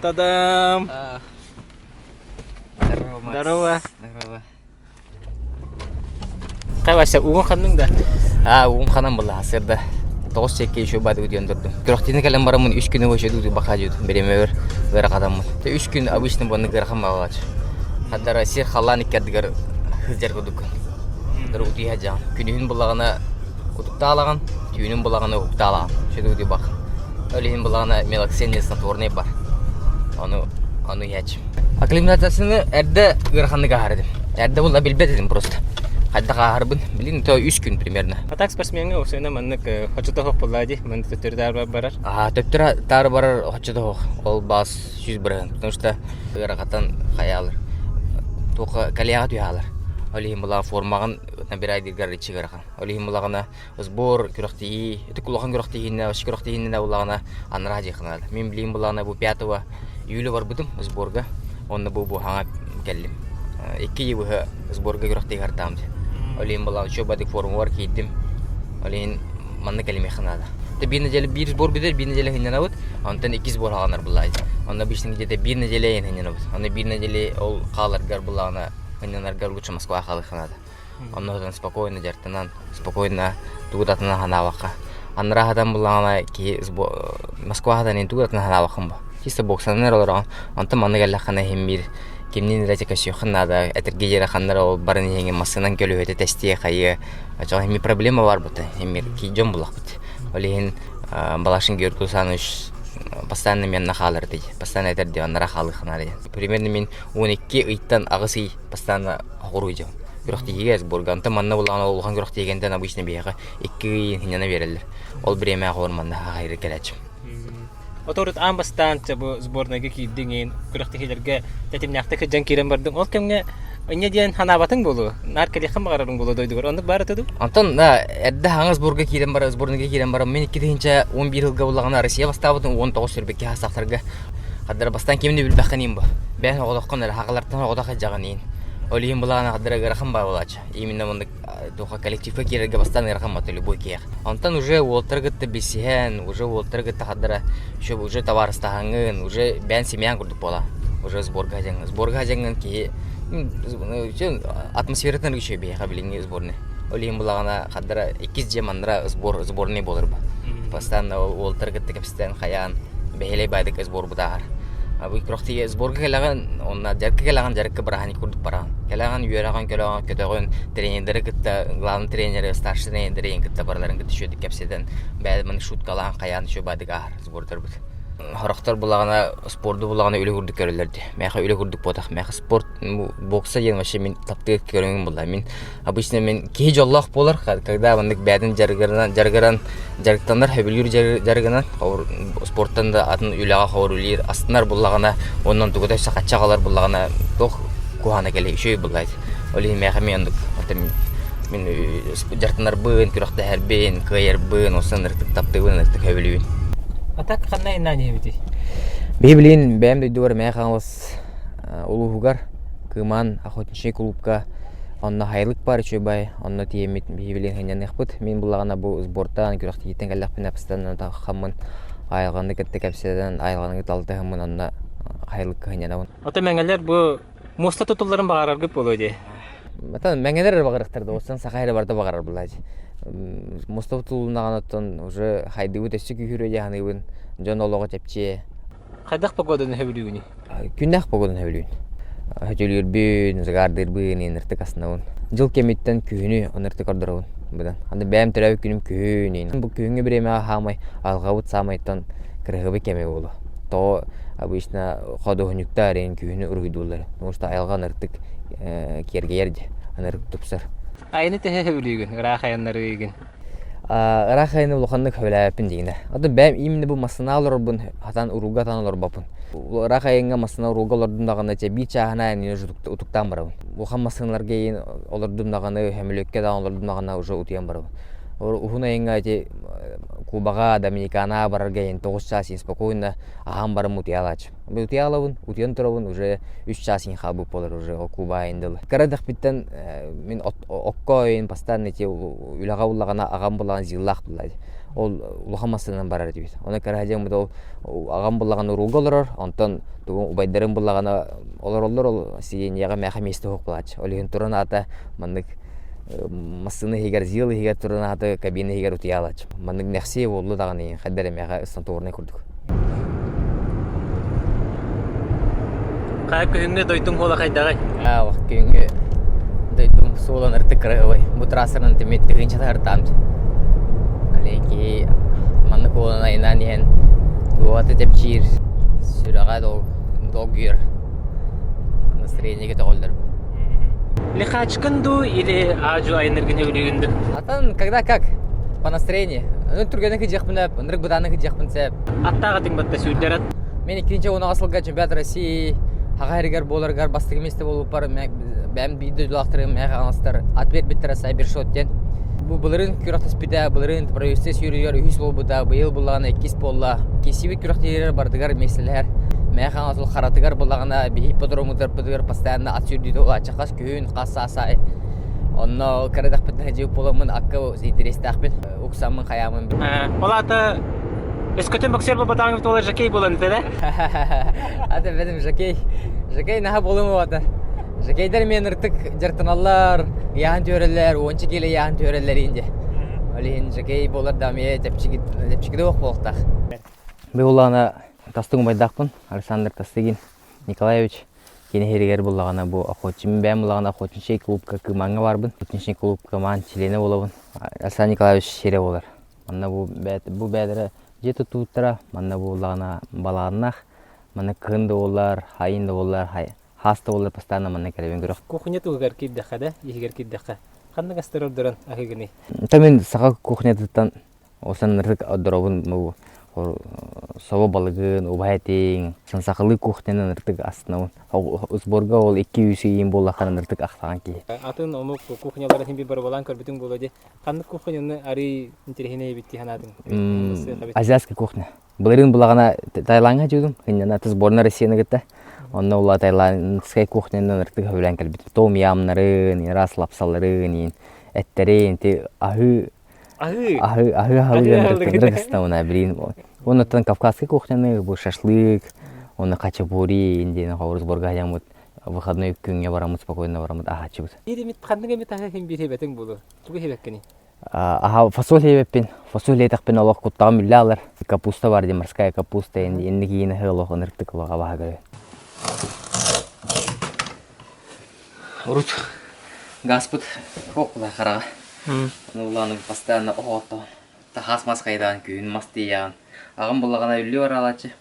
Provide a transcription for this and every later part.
Та-дам! Здорово, Макс. Здорово. Здорово. Хай Вася, угун ханныҥ да? А, угун ханан была, сырда. Тоҕус чекке еще бады диэн турдум. Күрэхтиини кэлэн бараммын үс күнү вообще дуу баха дьут. Биремебер ыарахатаммын. Те үс күн обычно буонны ыарахан баҕалач. Хаддара сир халлаан иккэрдигэр сылдьар курдук. Хаддара утуйа дьаҕан. Күнүһүн булаҕына утуктаалаҕын, түүнүн булаҕына уһуктаалаҕын. Шөдү утуй бах. Ол иһин булаҕына мелоксен снотворный бар. Ону ону иһээччим. Акклиматизацияны эрдэ ыараханнык ааһар этим. Эрдэ була билбэт этим просто. Хайдах ааһарбын билин то үс күн примерно. А так спортсмеҥҥа усуйна маннык хочото суох буоллаа дии, маннык төттөрү таары барар. Аа, төттөрү таары барар хочото суох. Ол баас 100%. Потому что ыарахаттан хайаалар. Туохха колеяҕа түһаалар. Ол иһин була формаҕын набирайдыыргар иччи ыарахан. Ол иһин булаҕына сбор күрэхтэһии, ити улахан күрэхтэһииннэ, вообще күрэхтэһииннэ буллаҕына анараа дьиэххэ Мин билиим буллаҕына бу 5 июля барбытым сборга, онно бу бу хаҥа кэллим. Икки ый быһа сборга күрэхтэһии хартаам дии. Ол иһин буллаҕына учебадык форумугар киирдим. Ол иһин манна кэлимиэххэ наада. Те биир неделя биир сбор бүтэр, биир неделя сынньанабыт, онтон икки сбор хааланар буллаҕа. Онно обычно где-то биир неделя сынньанабыт. Онно биир неделя ол хааларгар буллаҕына сынньанаргар лучше Москваҕа хаалыахха наада. Онно сытан спокойно дьарыктанан, спокойно тугу да атынан санаабакка. Анараа сатан буллаҕына киһи Москва сатан тугу да атынан санаабаккын бо. Чисто боксанан эрэ олороҕун. Онтон манна кэллэххинэ иһин биир кимниин эрэ чэкэсиэххин наада, этэргэ диэри ханна эрэ ол баран иһиҥин массыынан көлүөһэтэ тэстиэ хайыа. Оччоҕо иһин проблема баар буолта. Иһин биир киһи дьон буллахпыт. Ол иһин Балашин Георгий Александрович постоянно миэннэ хаалар дии. Постоянно этэр дии, анараа хаалыахха наада диэн. Примерно мин 12 ыйтан аҕыс ый постоянно хоруй дьон. Күрэхтэһиигэ сборга. Онтон манна булаҕына улахан күрэхтэһиигэнтэн обычно биһиэхэ икки ый иннинэ биэрэллэр. Ол бириэмэҕэ хор манна хаһайры кэлээччим. Оторут аан бастаан бу сборнайга киирдиҥ иин күрэхтэһиилэргэ тэтимнээхтик сылдьан киирэн бардыҥ. Ол кэмҥэ инньэ диэн санаабатыҥ буолуо. Наар кэлиэххин баҕарарыҥ буолуо дойдугар. Оннук баар этэ дуу? Онтон да эрдэ хаҥас сборга киирэн баран сборнайга киирэн баран мин 2011 сылга буллаҕына Россия бастаабытын 19 сүүрбэккэ хастахтарга Хаддара бастаан кимни билбэххин иин бу. Бэйэн оҕотоххун эрэ хахалартан оҕотох сылдьаҕын иин. Ол иһин былаана хаддара ыарахан баа буолааччы. Именно маннык туохха коллективка киирэргэ бастаан ыарахан бата любой киһиэхэ. Онтон уже уолтары кытта билсиһэн, уже уолтары кытта хаддара еще уже табаарыстаһаҥҥын, уже бэйэн семьян курдук буола. Уже сборга сылдьаҥҥын. Сборга сылдьаҥҥын киһи атмосфератын үчүгэй биһиэхэ билиҥҥи сборный. Ол иһин булаҕына хаддара иккис дьиэ маннара сбор сборный буолар бу. Постоянно уолтары кытта кэпсэтэн хайаан бэһиэлэй баайдык сборбут ааһар. Бу күрэхтигэ сборга кэлэҕин, онно дьарыкка кэлэҕин, дьарыкка бырааһынньык курдук бараҕын. Кэлэҕин, үөрэҕин, көлөҕүн, көтөҕүн, тренердэри кытта, главный тренеры, старший тренердэри кытта барыларын кытта үчүгэйдик кэпсэтэн, бэйэ маны шуткалаан хайаан үчүгэй баайдык ааһар сбордарбыт. Сорохтор булаҕына спорду булаҕына үлэ курдук көрөллөр дии. Миэхэ үлэ курдук буотах. Миэхэ спорт, бокса диэн вообще мин таптыыр көрүҥүм буолла. Мин Обычно мин киһи дьоллоох буолар, когда маннык бэйэтин дьарыгырынан дьарыгыран дьарыктанар, сөбүлүүр дьарыгынан спорттан да атын үлэҕэ ховор үлэлиир, астынар буллаҕына, онон тугу да өссө хачча аҕалар буллаҕына туох куһаҕана кэлиэ, үчүгэй буллаайт. Ол иһин миэхэ эмиэ оннук мин дьарыктанарбын, күрэхтэһэрбин, кыайарбын, онсон ынырыктык таптыыбын, ынырыктык сөбүлүүбүн. А так ханна иннан иһэбитий? Биһи билигин бэйэм дойдубар Мэҥэ Хаҥалас улууһугар Кыымаан охотничий кулуупка онно хайылык баар үчүгэй онно тиийэммит биһи билигин сынньаныахпыт. Мин буллаҕына бу сбортан күрэхтэһииттэн кэллэхпинэ постоянно таххаммын айылҕаны кытта кэпсэтэн айылҕаны кытта алтыһаммын онно хайылыкка сынньанабын. Ото мэҥэлэр бу муоста тутулларын баҕараргыт буолуо дии. Оттон мэҥэлэр эрэ баҕарыахтар да, оттон саха эрэ барыта баҕарар буоллаа дии. Муоста тутулуннаҕына оттон уже хайдыбыт өссө күүһүрүө дии саныыбын. Дьон олоҕо чэпчиэ. Хайдах погоданы сөбүлүүгүнүй? Күннээх погоданы сөбүлүүбүн. Сөтүөлүүрбүн, сыгаардыырбын, ыныртык астынабын. Дьыл кэмиттэн күһүнү ыныртык ордоробун быдан. Аны бэйэм төрөөбүт күнүм күһүн. Бу күһүҥҥү бириэмэҕэ саамай алҕабыт саамайтан кыраһыабай кэмэ буолуо. Тоҕо обычно ходуһунньуктар эҥин күһүнү уруһуйдууллар. Потому что айылҕа ыныртык киэргэйэр дии, ынырык тупсар. Айаны төһө сөбүлүүгүн? Ыраах айаннарыыгын? Ыраах айаны улаханнык сөбүлээбэппин дигинэ. Ото бэйэм именно бу массыына олорорбун хатан уруулга атан олорбоппун. Ыраах айаҥҥа массыына уруулга олордум даҕаны чэ биир чааһына айанныыр уже утуктаан барабын. Улахан массыыналарга иин олордум даҕаны, сөмөлүөккэ даҕаны олордум даҕаны уже утуйан барабын. Уһун айаҥҥа ити Кубаҕа, Доминиканаҕа барарга иһин 9 чаас иһин спокойно аһаан баран утуйаалааччы. Утуйаалабын, утуйан турабын уже 3 чаас иһин хаалбыт буолар уже Куба айын дылы. Кыра эрдэхпиттэн мин окко иһин постоянно ити үлэҕэ буллаҕына аҕам буллаҕына зиллаах булла ол улахан массыынанан барар этибит. Ону кыра дьиэммит ол аҕам буллаҕына уруулга олорор, онтон тугу убайдарым буллаҕына олороллор ол сиденьеҕэ мээхэ миэстэ суох буолааччы. Ол иһин туран аата маннык массыына иһигэр, зил иһигэр туран аата кабина иһигэр утуйаалааччы. Маннык нэхсиэ буолла даҕаны хайда эрэ мээхэ станторнай курдук. Хайа күһүҥҥү дойдуҥ суола хайдаҕый? Аа, күһүҥҥү дойдум суолун ыртык кыраһыабай. Бу трассанан тимир тыһыынча таһыртаам. Киһи маннык уолун айнаан иһэн уота тэпчиир, сүрэҕэ долгуйар. Настроение көтөҕөллөр. Лихачкын дуу или аажу айаныргын сөбүлүүгүн дуу? Атын когда как? По настроению. Ну, түргэнник кыдьыахпын сөп, ынырык бытааннык кыдьыахпын сөп. Аттаах атыҥ батта сүүрдэр ат. Мен иккинчи унаҕа сылга чемпионат России хаха эригэр буоларыгар бастакы миэстэ буолбуппар бэйэм биир дойдулаахтарым мээх аҥастар ат биэрбиттэрэ Сайбершот диэн. Бу былырыын күрэхтэспитэ, былырыын правительство сүүрүгэр үһүс буолбута, быйыл буллаҕына иккис буолла. Киирсибит күрэхтэһиилэр барытыгар миэстэлэһэр. Мээх аҥас харатыгар буллаҕына биһи ипподромутарбытыгар постоянно ат сүүрдүүтэ улааччы хас күһүн, хас саас аайы. Онно кыра эрдэхпиттэн сылдьыбыт буоламмын акка интэриэстээхпин. Уксаммын хайаамын. Ол аата өскөтүн боксер буолбатаҕыҥ туолар жокей буолан этэ да? Ата бэдим жокей. Жокей наһаа буолуом оҕото. Жокейдар мен ыртык дьарыктаналлар, ыйааһын түөрэллэр, уонча киилэ ыйааһын түөрэллэр иин дьэ. Ол иһин жокей буолар да эмиэ чэпчэки да буолуохтаах. Бу улаана тастыҥ убайдаахпын, Александр Тастыгин Николаевич. Кини иһиригэр буллаҕына бу охотчим бэйэм буллаҕына охотничий клубка Кымаҥҥа барбын. Охотничий клуб Кымаан чилиэнэ буолабын. Александр Николаевич сирэ буолар. Манна бу бу бэйэлэрэ дьиэ туттубуттара, манна буоллаҕына балаҕаннаах, манна кыһын да буоллар, хайын да буоллар, хаас да буоллар постоянно манна кэлэбин көрөх. Кухня туһугар киирдэххэ да, иһигэр киирдэххэ, ханнык астары ордорон аһыыгыный? Та мин саха кухнятыттан Осан ырык одоробун собо балыгын, убаһа этиҥ, сахалыы кухнянан ыртык астынабын. Сборга ол 2-3 ыйым буоллаххына ыртык ахтаҕан киһи. Атын омук кухняларын син барбалаан көрбүтүҥ буолуо дии. Ханнык кухняны арый интэриэһинэй эбит дии санаатыҥ? Азиатская кухня. Былырыын булаҕына Таилаҥҥа дьиудум, инньэ сборная Россияны кытта. Онно ула таиландскай кухнянан ыртык сөбүлээн кэлбитим. Том ямнарын, раз лапсаларын, эттерин, ти аһыы Аһыы. Аһыы аһыы аһылыгын ырытыстабына билин оннуттан кавказскай кухняны бу шашлык уонна хачапури диэн хобурус бургаһыйаммыт выходной күҥҥэ бараммыт спокойно бараммыт аһааччыбыт. Биир эмит ханнык эмит аһы иһин биир иһибэтиҥ буолуо. Тугу иһибэккиний? Аха фасоль иһибэппин. Фасоль иэтэхпин олох куттаҕым үллэ алар. Капуста бар дии морская капуста инник иин аһы олох ынырыктык олох абаһа көрө. Урут газпыт хоққула хараҕа. Ону постоянно оһоҕоттоон тахаас мас хайдаан күһүн мас тиийэҕин. Аҕам буллаҕына үллүү бараалааччы.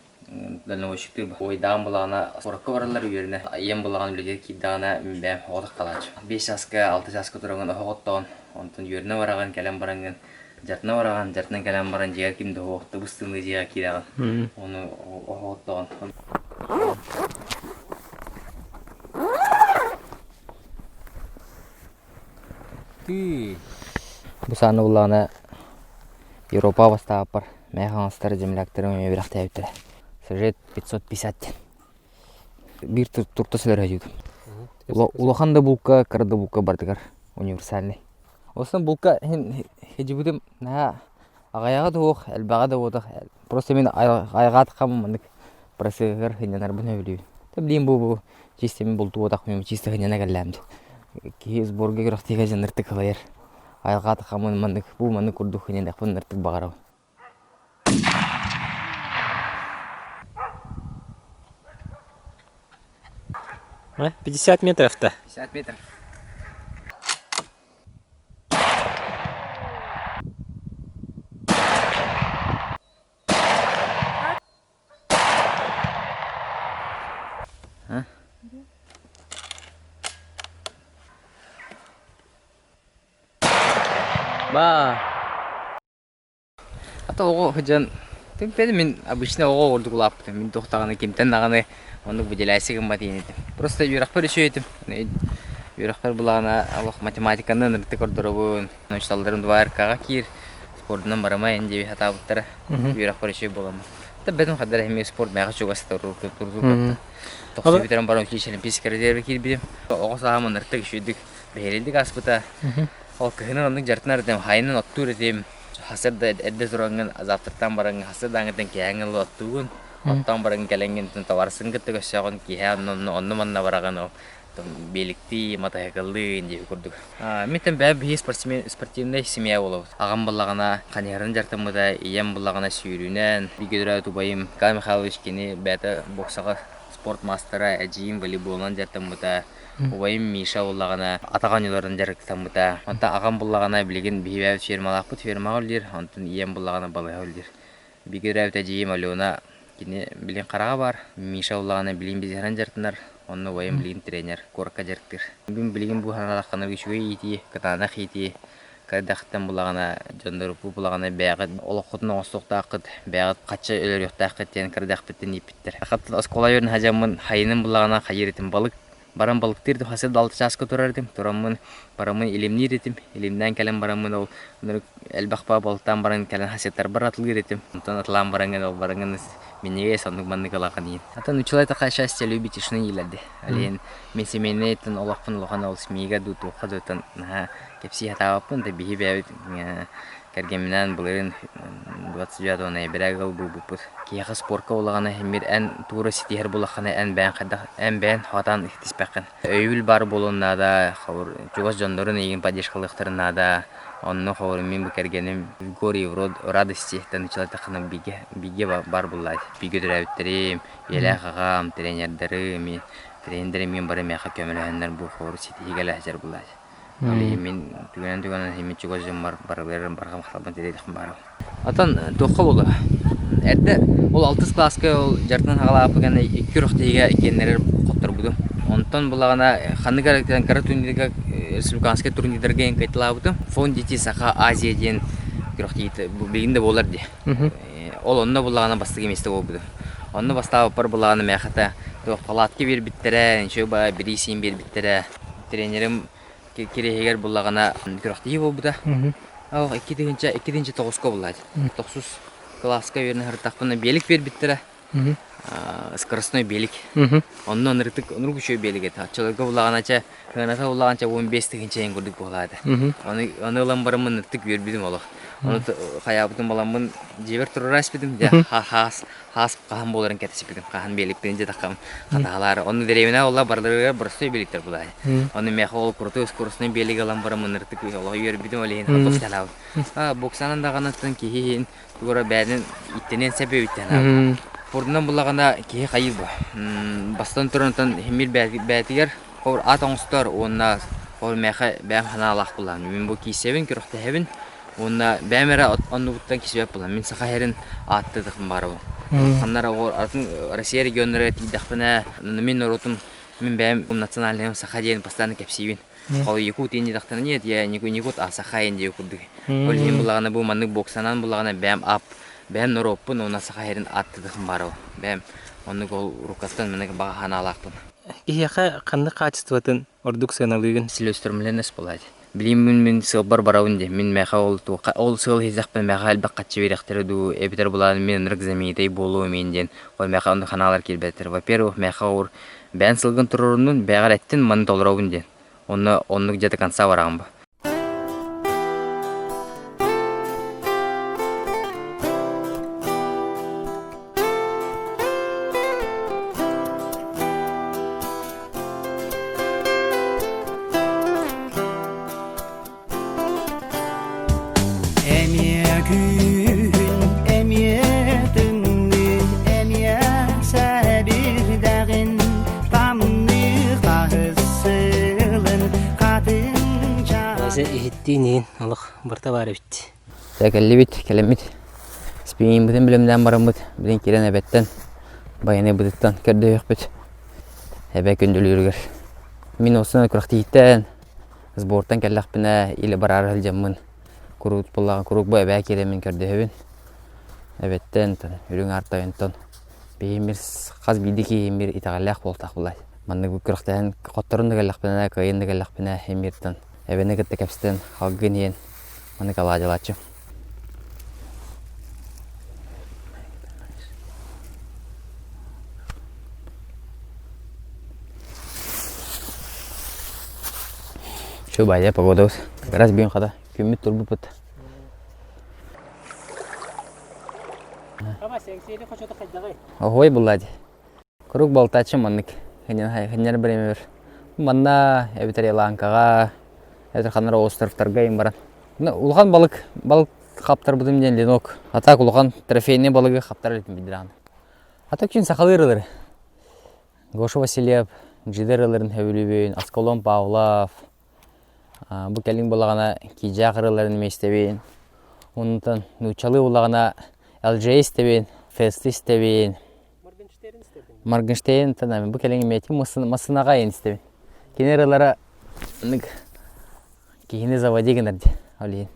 Дальнобойщиктыы Уойдаҕым буллаҕына куоракка бараллар үөрэнэ. Ийэм буллаҕына үлэтигэр киирдэҕинэ бэйэм оһоҕо тахталааччы. 5 чааска, 6 чааска тураҥын оһох оттоон, онтон үөрэнэ бараҕын, кэлэн бараҥҥын дьартына бараҕын, дьартынан кэлэн баран дьиэҕэр ким да оһох тыбыс-тымныы дьиэҕэ киирэҕин. Ону оһох оттоон. Тыы. Бу сааны буллаҕына Европа бастаабыппар мээх хаҥастар земляктарым эмиэ үрэхтээбиттэрэ. Сюжет 550 диэн. Биир турта сылар өйдүүтүм. Улахан да булка, кыра да булка бардыгар универсальный. Осон булка хедьибитим наһаа аҕайаҕа да суох, элбэҕэ да буотах. Просто мин айҕаатаххам маннык процессыгар сынньанарбын сөбүлүүбүн. Билигин бу чисто мин бултуубатах чисто сынньана кэллэм дии. Киһи сборга күрэхтиигэ дьанныртык кылайар. Айҕаатаххамын маннык бу маннык курдук сынньаныахпын ыныртык баҕарабын. 50 метров-то. 50 метров. Ба. Ата оҕо сылдьан мин обычно оҕо курдук улааппытым. Мин туох даҕаны кимтэн даҕаны оннук выделяйся гыммат иин этим. Просто үөрэхпэр үчүгэй этим. Үөрэхпэр былаана олох математиканы ынырыктык ордоробун. Учууталларым двояркаҕа киир, спордунан барыма эн диэби сатаабыттара. Үөрэхпэр үчүгэй буоламмын. Да бэтим хаддар эмиэ спорт мээхэ чугас турдурбатта. Тохсу бүтэрэн баран училище олимпийскай резервэ киирбитим. Оҕо сааһым ынырыктык үчүгэйдик бэһиэлэйдик ааспыта. Ол кыһынын оннук дьарытынар этим, хайынын оттуур этим. Хасыр да эрдэ тураҥҥын, завтрактаан бараҥҥын, хасыр дааҥҥыттан киэһээҥҥин ыла оттуугун. Оттоон бараҥҥын кэлэҥҥин табаарыскын кытта көрсөҕүн, киэһэ онно онно манна бараҕын ол биэликтии, матаһыкыллыы диэки курдук. Мин бэйэм биһиги спортсмен, спортивнай семья буолабыт. Аҕам буллаҕына ханьыһарын дьарыктаммыта, ийэм буллаҕына сүүрүүнэн, бииргэ төрөөбүт убайым Николай Михайлович кини бэйэтэ боксаҕа спорт маастара, эдьиийим волейболунан дьарыктаммыта, убайым Миша буллаҕына атах оонньууларын дьарыктаммыта. Онтон аҕам буллаҕына билигин биһиги бэйэбит фермалаахпыт, фермаҕа үлэлиир, онтон ийэм буллаҕына балыыһа үлэлиир. Бииргэ төрөөбүт эдьиийим Алена кини билин хараҕа баар, Миша улаҕана билин бизнеһинэн дьарыктанар, онно убайым билигин тренер, куоракка дьарыктыыр. Бүгүн билигин бу санаатаххына үчүгэй иитии, кытаанах иитии, кырдахтан булаҕына дьонноруппут булаҕына бэйэҕит олоххутун оҥостуохтааххыт, бэйэҕит хачча өлөрүөхтээххит диэн кырдахпыттан ииппиттэр. Хат оскуола үөрэнэ сылдьаммын хайынын булаҕына хайыыр этим балык Баран балыктыыр хасыр да алта чааска турар этим. Тураммын бараммын илимниир этим. Илимнээн кэлэн бараммын ол элбэх баа балыктаан баран кэлэн хасыаттарбар атылыыр этим. Онтон атылаан бараҥҥын ол бараҥҥын минньигэс оннук маннык ылаҕын иин. Атын учулай такая счастье любит тишины иилэрди. Алиһин мин семейный олохпун улахан ол СМИ-га дуу туохха дуу наһаа кэпсии сатаабаппын да биһи бэйэбит Кэргэмминээн былырыын 29 ноября ыал буолбуппут. Киһиэхэ спорка улаҕана иһиммит эн туура ситиһэр булаххына эн бэйэҥ хайдах эн бэйэҥ хатаан тиспэххин. Өйөбүл баар буолуон наада, холобур чугас дьоннорун эйигин поддержкалыахтарын наада. Онно холобур мин бу кэргэним в горе и в радости началатаххына бигэ бигэ баар буллаат. Бигэ төрөөбүттэрим, ийэлээх аҕам, тренердарым, тренердэрим мин бары миэхэ көмөлөһөннөр бу холобур ситиһиигэ элэһдьэр буллаат. Ол иһин мин түгэнэн түгэнэн иһиммит чугас дьоммор барыларым барҕа махталбын тириэдиэхпин баарым. Отон туохха буолуо? Эрдэ ол алтыс кылааска ол дьарыктан хаҕалаабыт гана икки үрэх иккиэннэрэр хотторбутум. Онтон булаҕына ханнык эрэ кыра турнирга республиканскай турнирдарга эн кыайталаабытым. Фонд детей Саха Азия диэн күрэхтэһиитэ билигин да буолар дии. Ол онно буллаҕына бастакы миэстэ буолбутум. Онно бастаабыппар буллаҕына мээхэтэ туох палатка биэрбиттэрэ, ничего ба бириисин биэрбиттэрэ. Тренерим кириэһигэр буллаҕына күрэхтэһии буолбута. Ол 2009-ка буллаат. Тохсус кылааска үөрэнэ сырыттахпына биэлик биэрбиттэрэ. Скоростной биэлик. Онно ынырытык оннук үчүгэй биэлик этэ. Оччолорго буллаҕына чэ сыаната буллаҕына чэ 15 тыһыынча иһин курдук буолаата. Ону ону ылан бараммын ынырытык үөрбүтүм олох. Ону хайаабытым баламмын дьиэбэр туруора испитим. Дьэ хаас хаас хаһан буоларын кэтэспитим. Хаһан биэликпин дьэ хатаһалаары. Онно дэриэбинэ олла барыларыгар боростуой биэликтэр булаай. Ону миэхэ ол крутой скоростной биэлиги ылан баран ынырытык олох үөрбүтүм ол иһин боксалаабыт. Боксанан даҕаныттан киһи иһин тугура бэйэтин иттэнэн сэп эбиттэн Спордунан буллаҕына киһи хайыы бу. Бастан туран химир бэйэтигэр хор ат оҥостор уонна ол миэхэ бэйэм санаалаах булаан. Мин бу киисэбин, күрэхтэһэбин Уонна бэйэм эрэ оннубуттан кисибэт буолан, мин Саха сирин ааттыытахпын баарабын. Ханна атын Россия регионнарыгар тиийдэхпинэ, мин норуотум, мин бэйэм национальным саха диэн постоянно кэпсиибин. Ол якут диэн диэтэхтэринэ, нет, я не якут, а саха диэн курдук. Ол иһин буллаҕына бу маннык боксанан буллаҕына бэйэм ап, бэйэм норуоппун уонна Саха сирин ааттыытахпын баарабын. Бэйэм оннук ол уруккаттан маннык баҕа санаалаахпын. Киһиэхэ ханнык хаачыстыбатын ордук сыаналыыгын? Целеустремленность буолаат. Билигин мин сыалбар барабын дии. Мин миэхэ ол туохха ол сыал иһитэхпинэ миэхэ элбэх хаччы биэриэхтэрэ дуу, эбэтэр былаан мин ынырык знаменитый буолуом иин диэн ол миэхэ оннук санаалар киирбэттэр. Во-первых, миэхэ уур бэйэн сылгын туруоруннун, бэйэҕэр эттин, маны толоробун диэн. Онно оннук дьэ до конца бараҕын бу. Эмиэ күүһүн, эмиэ тымныы, эмиэ сэбирдэҕин тамныы хаһыс сылын хатыҥча Эсэ иһиттиин иһин олох барыта баар эбит. Дьэ кэллибит, кэлэммит. Спиннингбытын билимнээн бараммыт, билин киирэн эбэттэн, байанайбытыттан көрдөһүөхпүт. Эбэ күндүлүүрүгэр. Мин осуна күрэхтиһиттэн, сбортан кэллэхпинэ или бараары сылдьаммын куруук буоллаҕа куруук бу эбээ киирэммин көрдөһөбүн. Эбэттэн, үрүҥ аар тойонтон. Биһи мир хас биирдии киһи мир итэҕэллээх буолтах булай. Маннык күрэхтэһэн хотторун да кэллэхпинэ, кыайан да кэллэхпинэ эмиэртэн эбэни кытта кэпсэтэн халгын иһэн маннык алаадьылааччы. Şu байа погодабыз. Как раз бүгүн хата күммүт турбуппут. Оһуой булла дии. Куруук балтааччы маннык хынньар бириэмэбэр манна эбэтэр Еланкаҕа эбэтэр ханна эрэ островтарга иһин баран улахан балык балык хаптарбытым диэн ленок а так улахан трофейный балыгы хаптарар этим билдираҕын а так күн сахалыы ырылары Гоша Васильев Джидер ырыларын сөбүлүүбүн Аскалон Павлов бу кэлин булаҕына киджаах ырыларын эмиэ истэбин онтон нууччалыы буллаҕына LJ истэбин Фест истэбин Моргенштерн истэбин бу кэлин эмиэ массыынаҕа айан истэбин кини ырылара киһини заводи гынар дии ол иһин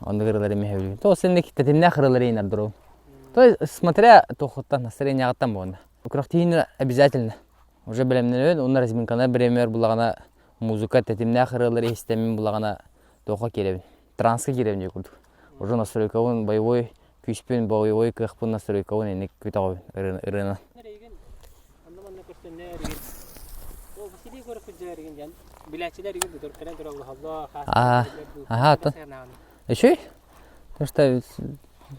оннук ырылары эмиэ сөбүлүүбүн то синник тэтимнээх ырылары иһин ордоробун то есть смотря туохуттан настроениеҕыттан буолна күрэхтэһиини обязательно Уже бэлэмнэнэбин уонна разминканы бириэмэбэр буллаҕына музыка тэтимнээх ырыалары иһистэммин буллаҕына туохха киирэбин транска киирэбин диye курдук. Уже настройкабын боевой күүспүн боевой кыахпын настройкабын инник көтөҕөбүн ырыанан. Аха оттон үчүгэй потому что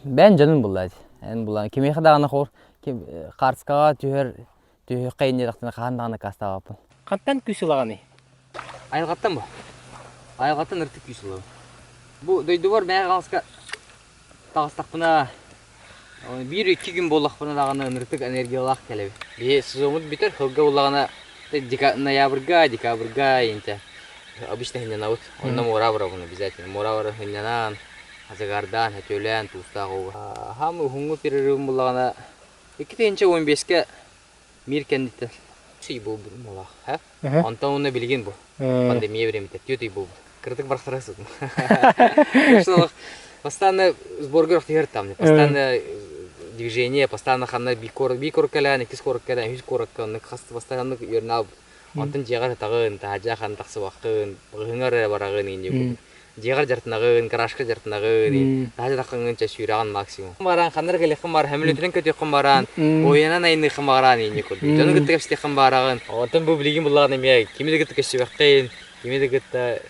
бэйэн дьонун булла эн булла кимиэхэ даҕаны хор хаартыскаҕа түһэр Түһүөххэ инниэтэхтинэ хаһан даҕаны аккаастаабаппын. Хантан күүс ылаҕыный? Айылҕаттан бу. Айылҕаттан ыртык күүс ылабын. Бу дойдубар Мэҥэ Хаҥаласка таҕыстахпына биир-икки күн буоллахпына даҕаны ынырытык энергиялаах кэлэбин. Биһи сезоммут бүтэр, сылга буллаҕына ноябрьга, декабрьга интэ обычно сынньанабыт. Онно муора барабын обязательно. Муора баран сынньанан, хачыгаардаан, сөтүөлээн, туустаах ууга. Хаам уһуҥҥу перерывым буллаҕына 2015-кэ мир кэнниттэн ый буолбут буолаах һэ онтон уонна билигин бу пандемия времени түөрт ый буолбут кыратык барахтара сытым постоянно сборга рохтыгар там постоянно движение постоянно ханна биир куоракка кэлэн иккис куоракка кэлэн үһүс куоракка оннук хас постоянно үөрэнэ онтон дьиэҕэр сытаҕын таһырдьа хан тахсыбаккын ыһыҥар эрэ бараҕын инньэ Дьиэҕэр дьартынаҕын, гаражка дьартынаҕын, таһырдьа таххаҥҥын чэ сүүрэҕин максимум. Баран ханна эрэ кэлиэххин баар, сөмөлүөтүнэн көтүөххүн бараан, буойанан айанныаххын баҕараан инньэ курдук. Дьону кытта кэпсэтиэххин баараҕын. Онтон бу билигин буллаҕына эмиэ кими да кытта көрсүбэххин, кими да кытта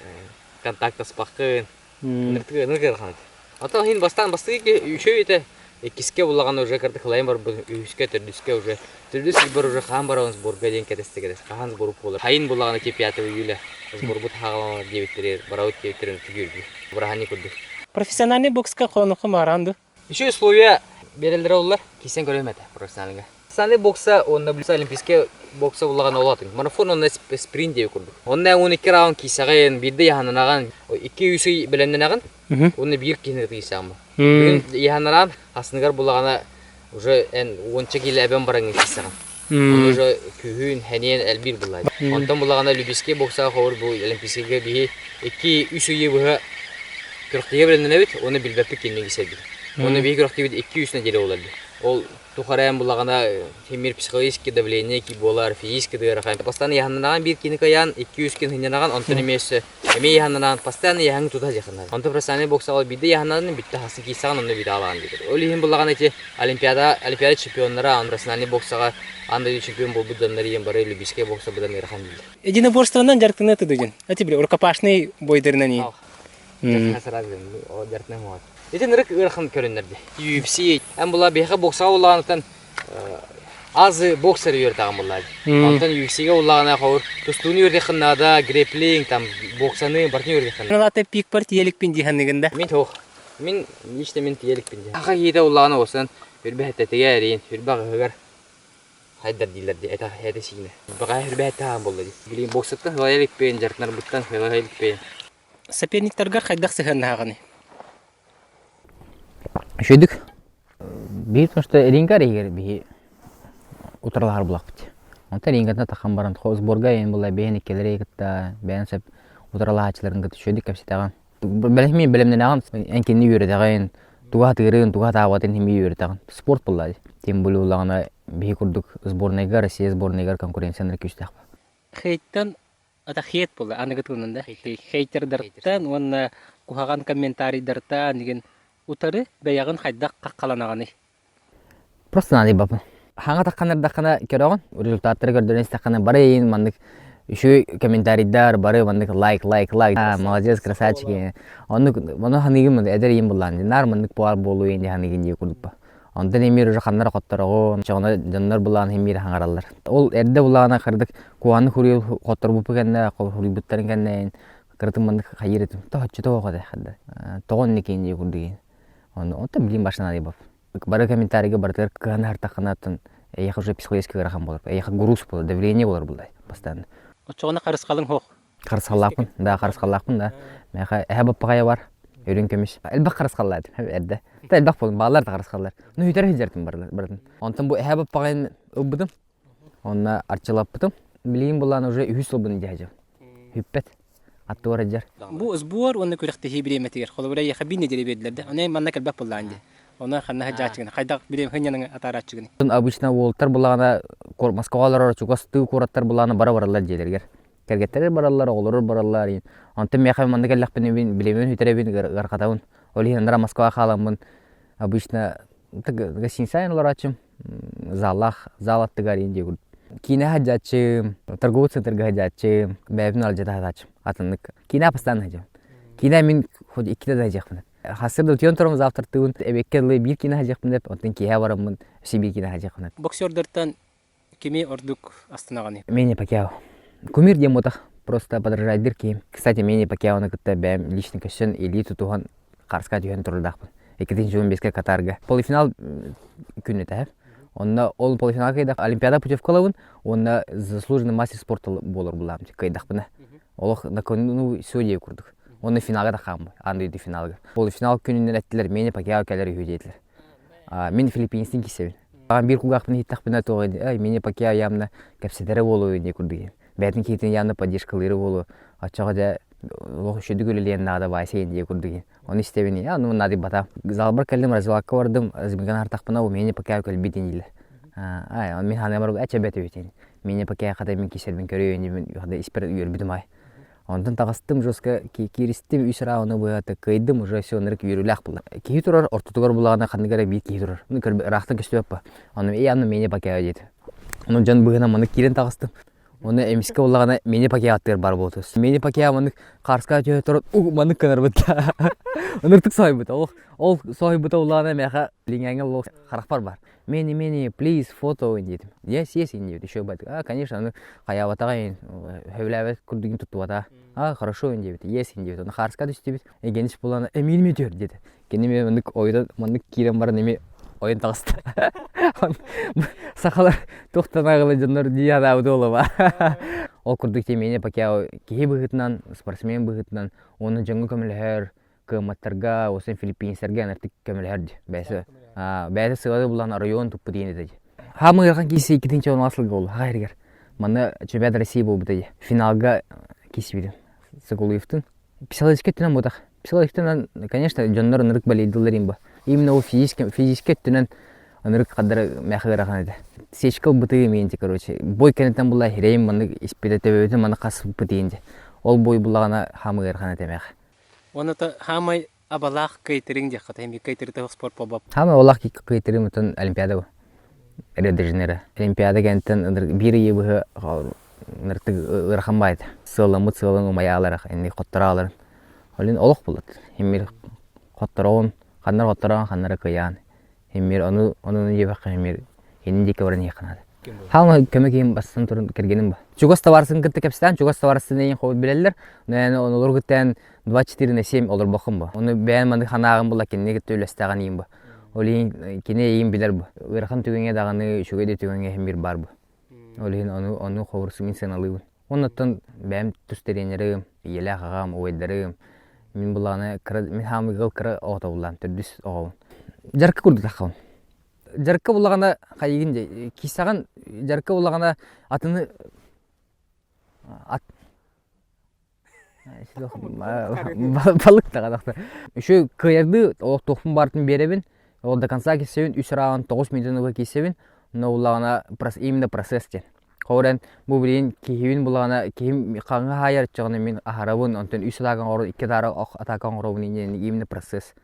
контактаспаккын. Ынырык ыарахан этэ. Оттон иһин бастаан бастакы үчүгэй этэ. Иккискэ буллаҕына уже кырдык кылайан барбыт, үһүскэ, төрдүскэ уже төрдүс сбор уже хаһан барабын сборга диэн кэтэстэ кэтэс хаһан сбор буолар. Хайын буллаҕына те 5 июля сборбут хаалана диэбиттэригэр барабыт диэбиттэрин түгүрбүт. Быраһаанньык курдук. Профессиональный бокска хонукку маараан ду? Еще условия береллere оллар. Кисен көрөм этэ профессиональга. Профессиональный бокса уонна олимпийскай бокса буллаҕына олатын. Марафон уонна спринт диэби курдук. Онно 12 раунд киисэҕин, биирдэ яһананаҕын, 2-3 ый бэлэмнэнэҕин, уонна биир киһини киисэҕин. Бүгүн яһанараан ассыныгар буллаҕына уже эн уонча киилэ эбэн бараҥҥын киисэҕин. Ону уже күһүн, хэниэн элбиир буллаа. Онтон буллаҕына олимпийскай боксаҕа ховор бу олимпийскайга биһи 2-3 ыйы быһа күрэхтэһиигэ бэлэмнэнэбит уонна билбэппит кимҥэ киисэрбит. Уонна биһи күрэхтиибит 2-3 неделя буолар. Ол тухараан буллаҕына химир психологический давление ки буолар, физический ыарахан. Постоянно яһаннанаҕан биир кини кыйаан, 2-3 күн сынньанаҕын, онтон эмиэ өссө эмиэ яһаннанаҕын, постоянно яһаҥ тута дьаханар. Онтон профессиональный боксаҕа биирдэ яһаннанан бүттэ хасын киирсэҕин онно биирдэ аалаҕын диир. Ол иһин буллаҕына ити Олимпиада, Олимпиада чемпионнара, профессиональный боксаҕа аан дойду чемпион буолбут дьоннор иһин бары олимпийскай бокса быдан ыарахан дииллэр. Единоборствонан дьарыктаныы тудугун. Эти били рукопашный бойдарынан и. Ити нырык ыарахан көрүннэрди. UFC эн була биһиэхэ боксаҕа улаҕаныттан азы боксер үөртэҕин буллаа. Онтон UFC-гэ улаҕана ховур тустууну үөрдеххин наада, грэпплинг, там боксаны бартын үөрдеххин. Налата пикпар тиеликпин диһанныгын да. Мин туох. Мин лично мин тиеликпин дии. Аха киһитэ улаҕана осан үрбэһэттэтигэ эриин, үрбэ хайдар дииллэр дии этэ этэ сиинэ. Баҕа үрбэһэттаан буолла дии. Билигин боксаттан хылайа иликпин, дьарытынарбыттан хылайа иликпин. Соперниктаргар хайдах сыһыаннаһаҕыный? Үчүгүйдүк. Биир потому что ринга иһигэр биһи утарылаһар булахпыт. Онтон рингатына тахан баран сборга эйэн була бэйэн иккилэри кытта бэйэн сөп утарылаһааччыларын кытта үчүгэйдик кэпсэтэҕин. Бэлэм бэлэмнэнэҕин, эн кинини үөрэтэҕин. Туга атыырын, туга атаабатын химии үөрэтэҕин. Спорт буолла дии. Тем более улаҕана биһи курдук сборнайга, Россия сборнайыгар конкуренциянар күүстээх. Хейттан ата хейт буолла аныгы тылынан да хейтердартан уонна куһаҕан комментарийдартан игин утары бэйэҕин хайдах хаххаланаҕыный? Просто наадыйбаппын. Хаҥа тахханардаххына көрөҕүн, результаттары көрдөрөн истэххинэ бары эйин маннык үчүгэй комментарийдар, бары маннык лайк, лайк, лайк, а, молодец, красавчик. Оннук, ону ханыгым эдэр ийим буллаан, наар маннык буолар буолуо дии ханыгын дии курдукпа. Онтон эмиэр уже ханнара хоттороҕун, чоҕуна дьоннор булаан эмиэр хаҥараллар. Ол эрдэ булаана кырдык куһаны хуруйу хотторбуппу кэннэ, хуруйбуттарын кэннэ кырытын маннык хайыр этим. Тоһоччу тоҕо да тоҕо инникин дии курдук. Ону оттон билим башынан айбап. Бары комментарийга барытыгар кыһан аһартаххына оттон эйиэхэ уже психологически ыарахан буолар. Эйиэхэ груз буолар, давление буолар булдай постоянно. Оччоҕуна харысхалыҥ суох. Харысхаллаахпын, да, харысхаллаахпын да. Миэхэ эһэ баппаҕайа бар, үрүҥ көмүс. Элбэх харысхаллаа этим эрдэ. Та элбэх буолун, бааллар да харысхаллар. Ну үтэр сылдьартым барытын. Онтон бу эһэ баппаҕайын ылбытым. Онно арчылаппытым. Билигин булаан уже үһүс сылбын дьаһдьым. Бүппэт. Аттыгар сылдьар. Бу сбор уонна күрэхтэһии бириэмэтигэр холобура эйиэхэ биир нэдиэлэ биэрдилэр да, ону манна кэлбэт буоллаҕын дии. Ону ханна сылдьааччыгын, хайдах бириэмэ сынньанаҥы атаарааччыгыный? Обычно уолтар булаҕына Москваҕа олорор чугастыы куораттар булаҕына бара бараллар дьиэлэригэр. Кэргэттэрэр бараллар, оҕолорор бараллар. Онтон миэхэ манна кэллэхпинэ мин билэмин сүтэрэбин, ыарахатабын. Ол иһин анараа Москваҕа хааламмын обычно гостиницаҕа олорооччум. Заллаах, зал аттыгар иин диэбит. Киинэ сылдьааччым, торговый центрга сылдьааччым, бэйэбин алдьата сатааччым атыннык. Киинэ постоянно сылдьабын. Киинэ мин хоть иккитэ да сылдьыахпын. Хасыр да утуйан турам завтрактыыбын, эбиэккэ дылы биир киинэ сылдьыахпын деп, оттон киэһэ бараммын өссө биир киинэ сылдьыахпын. Боксердартан кими ордук астынаҕыный? Мэнни Пакьяо. Кумир диэн буотах, просто подражайдыр киһим. Кстати, Мэнни Пакьяоны кытта бэйэм лично көрсөн, илии тутуһан, харска түһэн турардаахпын. 2015 Катарга. Полуфинал күн этэ. Онно ол полуфинал кыйдах Олимпиада путевкалабын уонна заслуженный мастер спорта буолар булаам кыйдахпына. Олох накону все дии курдук. Онно финалга да хааммы, аан дойду финалга. Полуфинал күнүнэн эттилэр, мени Пакьяо кэлэр үһү диэтилэр. Мин Филиппинстин киссэбин. Биир кулгаахпын иһиттэхпинэ туох ай мени Пакьяо явно кэпсэтэрэ буолуо дии курдук. Бэйэтин киһитин явно поддержкалыыры буолуо. Оччоҕо дьэ олох үчүгдүк үлэлиэн наада баайса дии курдук. Ону истэбин, я ну наадыйбатам. Залбар кэллим, развалка бардым, разминканы артахпына, у меня пока кэлбит дииллэр. Ай, мин ханыамар эчэбэт эбитин. Меня пока хата мин кисэрбин көрүөн мин хата испэр үөрбүтүм ай. Онтон таҕыстым жестко кииристим үс рауны быһата кыайдым уже все ынырык үөрүүлээх буолла. Киһи турар ортотугар булаҕына ханнык эрэ биир киһи турар. Ну ыраахтан көстүбэт па. Ону эй анны меня пока диэт. Ону дьон быһынан маны киирэн таҕыстым. Оны эмискэ буоллаҕына мини пакеаттыыр бар буолтус. Мини пакеа маннык хаарска түһэ туран у маннык гынарбыт. Ыныртык соһуйбута. Ол ол соһуйбута улаана миэхэ лиҥээҥҥэ ол харахпар бар. Мини мини please фото диэтим. Yes yes диэбит. Еще бат. А конечно аны хайаабатаҕа иһин сөбүлээбэт курдугун туттубата. А хорошо диэбит. Yes диэбит. Оны хаарска түстүбүт. Эгенич булана эмиин метер диэти. Кини эмиэ маннык ойдон маннык киирэн баран эмиэ ойон таҕыста. Сахалар туохтан аҕылы дьоннор дии санаабыт буолуо Ол курдук тимиэни Пакьяо киһи быһыытынан, спортсмен быһыытынан уонна дьоҥҥо көмөлөһөр, кыамматтарга, уонна филиппинецтэргэ ыныртык көмөлөһөр дии. Бэйэсэ бэйэтэ сыалы булан оройуон туппут диэн этэ дии. Хаамыы ыарахан киирсии иккитинчи онуҕа сылга буолла хаха иһигэр. Манна чемпионат России буолбута дии. Финалга киирсибитим. Соколуевтын. Психологически өттүнэн буотах. Психологически өттүнэн, конечно, дьоннор ынырык болейдыллар им бу. Именно ол физически, физически өттүнэн ынырык хаддара мээхэ ыарахан этэ. Сечка ылбытыы имиэнти, короче. Бой кэнниттэн була хирэйим маннык испитэ төбөбүтүн маннык хаспыт иинти. Ол бой буллаҕына хаамы ыарахан этэ мээхэ. Уонна хаамай абалаах кыайтырыҥ диэххэ эми кыайтырыта спорт буолбап. Хаамай абалаах кыайтырыым отон Олимпиада бу. Рио де Жанейро. Олимпиада кэнниттэн биир ыйы быһа ыныртык ыарахан баайда. Сыаламмыт сыалын умайаалар, инни хоттороаларын. Олин олох булат. Химмир хоттороон, ханнар хоттороон, ханнара кыйаан. Химмир ону ону диэбэххэ химмир иннин диэки баран иһиэххэ Хаама көмө киһим бастан туран кэргэним ба. Чугас табаарысын кытта кэпсээн, чугас табаарысын эйин хобут билэллэр. Но олору кыттаан 24 на 7 олорбоххун ба. Ону бэйэн маннык ханааҕын була кинини кытта үлэстэҕин иин ба. Ол иһин кини эйин билэр бу. Ыарахан түгэҥҥэ даҕаны үчүгэй да түгэҥҥэ иһин бир бар бу. Ол иһин ону ону хобурсу мин сыаналыыбын. Оннуттан бэйэм тус тренерым, ийэлээх аҕам, убайдарым, мин булааны кыра мин хаамый ыал кыра оҕото буллаам, төрдүс оҕобун. Дьарыкка курдук таххабын. Дьарыкка буллаҕына хайыгын дьэ киссэҕин дьарыкка буллаҕына атыны ат Балык даҕаны. Еще кыайардыы олох туохпун баартын биэрэбин. Ол до конца киссэбин, үс раунд 9 минутаны киссэбин. Но улаҕана именно процесс диэн. Хоорен бу билигин киһибин булаҕына киһим хаҥа хаайар ыччаҕына мин аһарабын, онтон үс атака оҥорон икки атака оҥоробун именно процесс.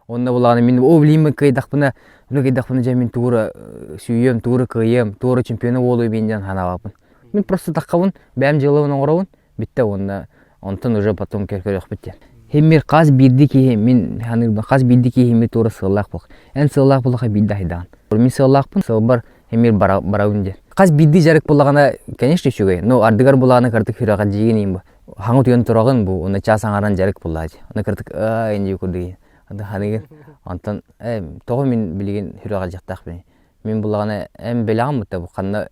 Онно булаҕына мин о билигин кыайдахпына, ну кыайдахпына дьэ мин туура сүүйүөм, туура кыайыам, туура чемпиона буолуом диэн санаабаппын. Мин просто таххабын, бэйэм дьыалабын оҥоробун, бүттэ уонна онтон уже потом көрүөхпүт диэн. Химмир хас биирдии киһи мин ханыырбын хас биирдии киһи мин туора сыаллаах буолуох. Эн сыаллаах буоллахха биирдэ айдаҕын. Мин сыаллаахпын, сыалбар эмиэ барабын диэн. Хас биирдии дьарык буоллаҕына, конечно, үчүгэй. Но ардыгар булаҕына кырдык сүрэҕэ дьиигин иин бу. Хаҥы утуйан тураҕын бу, уонна чаас аҥаран дьарык буллаа дии. Онно кырдык аа инди курдук ханыгын. Онтон э тоҕо мин билигин сүрэҕэ дьахтаахпын. Мин буллаҕына эн бэлэҕим бутта бу ханна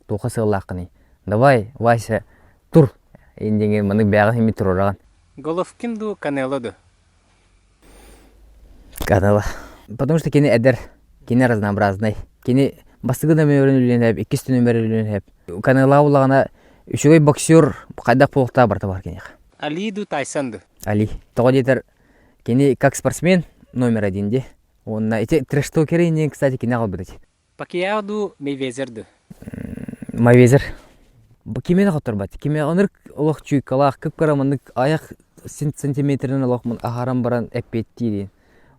туохха сыаллааххыный? Давай, Вася, тур! Индиҥи маннык бэҕэ химми туруораҕын. Головкин дуу, Канело дуу? Канело. Потому что кини эдэр, кини разнообразный. Кини бастакы нөмөрүн үлүөн хэп, иккис нөмөрүн үлүөн хэп. Канело улаҕана үчүгэй боксер хайдах буолуохтаах барыта бар киниэхэ. Али дуу, Тайсон дуу? Али. Тоҕо диэтэр, кини как спортсмен номер один дии. Уонна ити трэш-токеры иннин, кстати, кини аҕалбыт ити. Пакьяо дуу, Мейвезер дуу? Мейвезер. Кимиэнэ хотторбат. Кими оннук олох чуйкалаах, кып-кыра маннык айах сантиметрынан олох аһаран баран эппиэттиир диэн.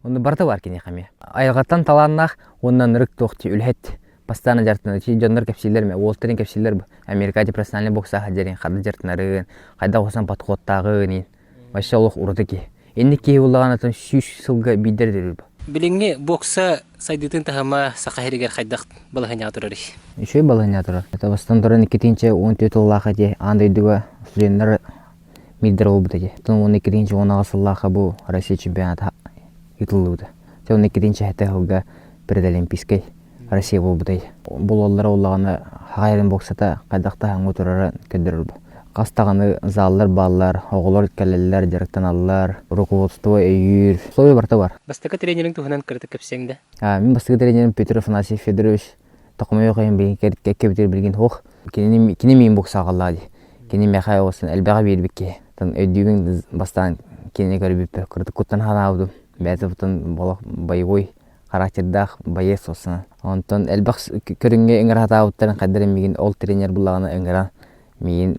Онно барыта бар киниэхэ эмиэ. Айылҕаттан талааннаах уонна ынырык туох дии үлэһит. Постоянно дьарыктанар. Дьоннор кэпсииллэр эмэ, уолтарын кэпсииллэр бу. Америка профессиональный боксаха дьэрин ханна дьарыктанарын, хайдах усан подходтааҕын иин. Вообще олох ураты киһи. Инник киһи буллаҕына атын сүүс сылга биирдэр төрүүр. Билиҥҥи бокса сайдыытын таһыма Саха сиригэр хайдах балаһыанньаҕа турарый? Үчүгэй балаһыанньаҕа турар. Это бастан туран 2014 сыллаах ити аан дойдуга студеннар миирдэр буолбут ити. Оттон 12-18 сыллаахха бу Россия чемпионата ыытыллыбыта. 12-7 сылга предолимпийскай Россия буолбутай. Булаллара буоллаҕына хаайарын боксата хайдах таһымҥа турара көрдөрөр. Хас даҕаны заллар бааллар, оҕолор кэлэллэр, дьарыктаналлар, руководство өйүүр. Условия барыта бар. Бастакы тренериҥ туһунан кыратык кэпсиэҥ да? Мин бастакы тренерим Петр Афанасьев Федорович Токомойох иһин билигин кэккэбитигэр билигин суох. Кинини кини миин боксаҕаллаа дии. Кини миэхэ оҕустан элбэҕи биэрбит киһи. Өйдүүбүн бастаан кинини көрбүппэр кыратык куттан ханаабытым. Бэйэтэ бутан олох боевой характердаах боец осына. Онтон элбэх көрүҥҥэ ыҥыра сатаабыттарын хайдах миигин ол тренер буллаҕына ыҥыран миигин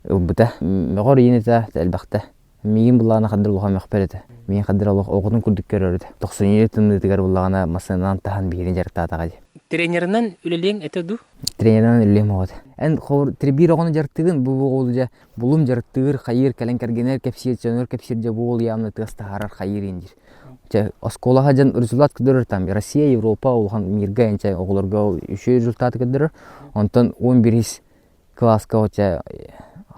ылбыта. Мөҕөр иин этэ элбэхтэ. Миигин буллаҕына хадыр улахан мөхпөр этэ. Миигин хадыр олох оҕотун курдук көрөр этэ. Тохсунньу тымныытыгар буллаҕына массыынанан таһан биһигини дьарыктаатаҕа дии. Тренеринэн үлэлиэҥ этэ дуу? Тренеринэн үлэлиэм оҕо этэ. Эн хор биир оҕону дьарыктыгын бу оҕол дьэ булум дьарыктыыр, хайыыр, кэлэн кэргэнэр кэпсиир, дьонугар кэпсиир дьэ бу уол явно тыас таһаарар хайыыр иин диир. Чэ, оскуолаҕа дьон результат көрдөрөр там Россия, Европа улахан мирга энчэ оҕолорго үчүгэй результаты көрдөрөр. Онтон 11 кылааска оча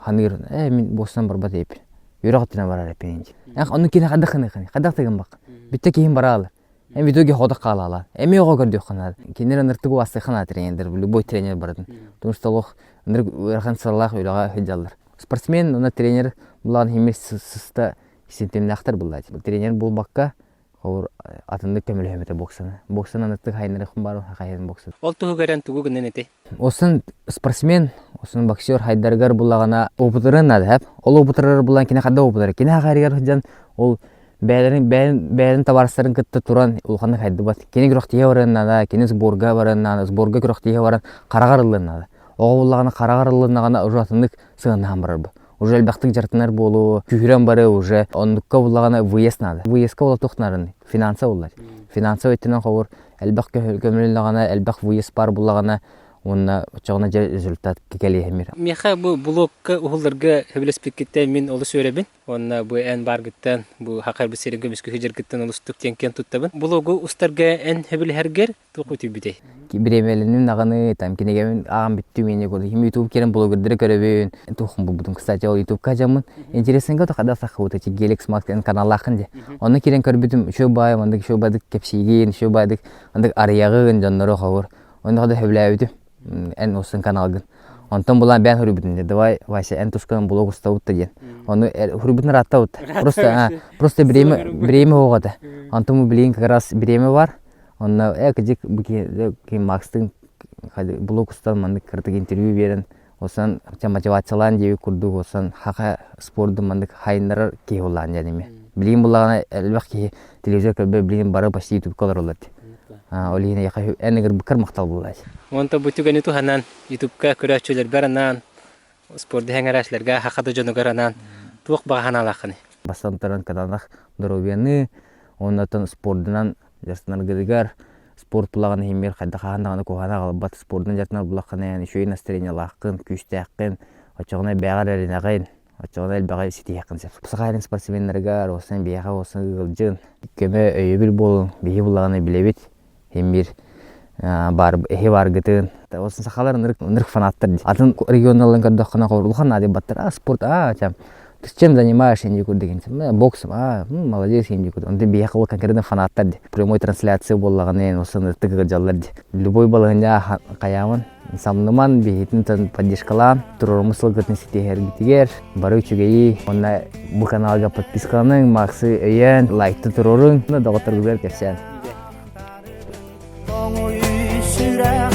ханыыр ээ мин буостан барбат эппин. Үөрэх өттүнэн барар эппин инчи. Эх, ону кини хайдах гыныаххыный? Хайдах да гыммак. Бүттэ киһим бараалы. Эм в итоге ходох хаалаала. Эми оҕо көрдүөххэ наада. Кинилэр ыныртык убаастыахха наада тренердэр, любой тренер барытын. Потому что олох ынырык ыарахан сыралаах үлэҕэ сылдьаллар. Спортсмен уонна тренер булаан химир сыста синтимнээхтэр буллааччы. Тренер буолбакка, холобур, атыннык көмөлөһөмөтө боксаны. Боксаны аныттык хайыннарыахпын баар, хайын бокса. Ол туһугар эн тугу гынан этэй? Осын спортсмен, осын боксер хайдарыгар буллаҕына опытырын наада хэп. Ол опытырар булан кини хадда опытырар. Кини хахарыгар сылдьан ол бэйэлэрин бэйэн бэйэлэрин табаарыстарын кытта туран улаханнык хайдыбат. Кини күрэхтиһэ барыан наада, кини сборга барыан наада, сборга күрэхтиһэ баран хараҕар ыллыан наада. Оҕо буллаҕына хараҕар ыллыннаҕына уже атыннык сыһыаннаһан барар бу. Уже элбэхтик дьарыктанар буолуо, күүһүрэн барыа уже. Оннукка буллаҕына выезд наада. Выездка буола туох наарыный? Финанса буллар. Финансовый өттүнэн холобур элбэх көмөлөннөҕүнэ, элбэх выезд баар буллаҕына уонна оччоҕуна дьэ результат кэлиэһимир. Миэхэ бу блокка уһулларга сөбүлэспиккиттэн мин олус үөрэбин. Уонна бу эн бааргыттан, бу хахайбыт сирин көмүскүһү дьаргыттан олустук диэн киэн туттабын. Блогу устарга эн сөбүлэһэргэр туох үтүйбүтэй? Бириэмэлэним даҕаны, там кинигэбин ааҕан бүттүм инньэ курдук. Ютуб киирэн блогердары көрөбүн. Туохум булбутум, кстати, ол Ютубка дьаммын. Интересненько то хада сахабыт эти Геликс Макс каналлаахын дии. Онно киирэн көрбүтүм, үчүгэй баай, маннык үчүгэй баайдык кэпсиигин, үчүгэй баайдык андык арыйаҕын дьоннору хобур. Онно хада сөбүлээбитим. Эн устун каналгын. Онтон булан бэйэн суруйбутум давай, Вася, эн тускунан блог устабыт да диэн. Ону суруйбутун ырааттабыт. Просто, просто время, время суох этэ. Онтон билигин как раз время бар. Онно кыдьык бу киһи Макстыын блог устан маннык кыратык интервью биэрэн. Осан мотивациялаан диэбит курдук осан хаха спорду маннык хайыннарар киһи буллаан диэн Билигин буллаҕына элбэх киһи телевизор көрбө билигин бары почти ютубка олороллор Ол иһин эйиэхэ эн ыҥырбыккар махтал буоллаачы. Онто бу түгэни туһанан ютубка көрөөччүлэрбэр анаан спорду эҥэрээчилэргэ саха да дьонугар анаан туох баҕа санаалааххыный? Бастатан туран кытаанах доруобуйаны, уонна спордунан дьарыктанаргытыгар спорт булаҕын иһиммэр хайдах хаһан даҕаны куһаҕаны аҕалбат спордунан дьарыктанар булаххына эн үчүгэй настроениелааххын, күүстээххин, оччоҕуна бэйэҕэр эрэнэҕин, оччоҕуна элбэҕи ситиһиэххин сөп. Саха сирин спортсменнарыгар, уопсайынан биһиэхэ уопсайынан ыалдьын, көмө, өйөбүл буолуҥ, биһи буллаҕына билэбит, иһин биир баар эһи бааргытын. Сахалар ынырык ынырык фанаттар дии. Атын регионнардан көрдөххүнэ улахан наадыйбаттар. А спорт, а там ты чем занимаешься инди курдук боксом, а молодец инди курдук. Онтон биһиэхэ ол конкретно фанаттар дии. Прямой трансляция буоллаҕына осын ытык ыалдьаллар дии. Любой балаһынньа хайаамын самныман биһитин поддержкалаан туруоруммут сылгытын ситиһэргитигэр бары үчүгэйи уонна бу каналга подпискаланыҥ, Максы өйөөн, лайкты туруоруҥ, доҕотторгутугар кэпсээн. Тоҥуй сүрэх.